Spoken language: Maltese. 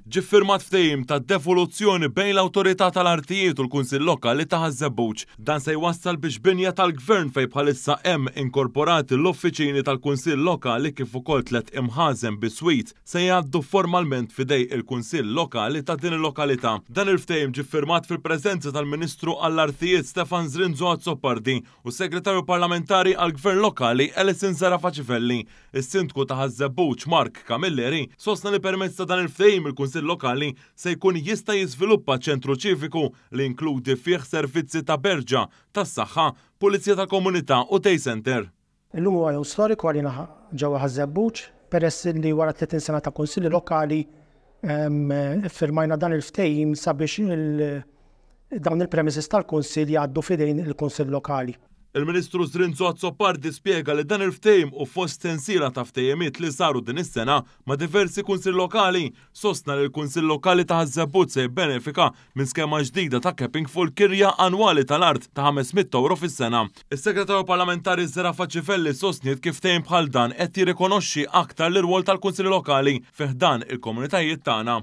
Ġie ffirmat ftehim ta' devoluzzjoni bejn l-Awtorità tal-Artijiet u l-Kunsill Lokali ta' Ħaż-Żebbuġ. Dan se jwassal biex binja tal-Gvern fejn bħalissa hemm inkorporati l-uffiċini tal-Kunsill Lokali kif ukoll tlett imħażen biswit se jgħaddu formalment f'idej il-Kunsill Lokali ta' din il-lokalità. Dan il-ftehim ġie ffirmat fil-preżenza tal-Ministru għall-Artijiet Stefan Zrinzo Azzopardi u s-Segretarju Parlamentari għall-Gvern Lokali Alison Zerafa Civelli. Is-Sindku ta' Ħaż-Żebbuġ Mark Camilleri sostna li permezz ta' dan il-ftehim il-Kunsill Lokali se jkun jista' jiżviluppa ċentru ċiviku li jinkludi fih servizzi ta' berġa, tas-saħħa, pulizija tal-komunità u day centre. Illum huwa jum storiku għalina ġewwa Ħaż-Żebbuġ peress li wara 30 sena ta' Kunsilli Lokali iffirmajna dan il-ftehim sabiex dawn il-premises tal-Kunsill jgħaddu f'idejn il-Kunsill Lokali. Il-Ministru Zrinzo Azzopardi spjega li dan il-ftehim hu fost sensiela ta' ftehimiet li saru din is-sena ma' diversi Kunsilli Lokali. Sostna li l-Kunsill Lokali ta' Ħaż-Żebbuġ se jibbenefika minn skema ġdida ta' capping fuq il-kirja annwali tal-art ta' 500 ewro fis-sena. Is-Segretarju Parlamentari Zerafa Cifelli sostniet kif ftehim bħal dan qed jirrikonoxxi aktar l-irwol tal-Kunsilli Lokali fi ħdan il-komunitajiet tagħna.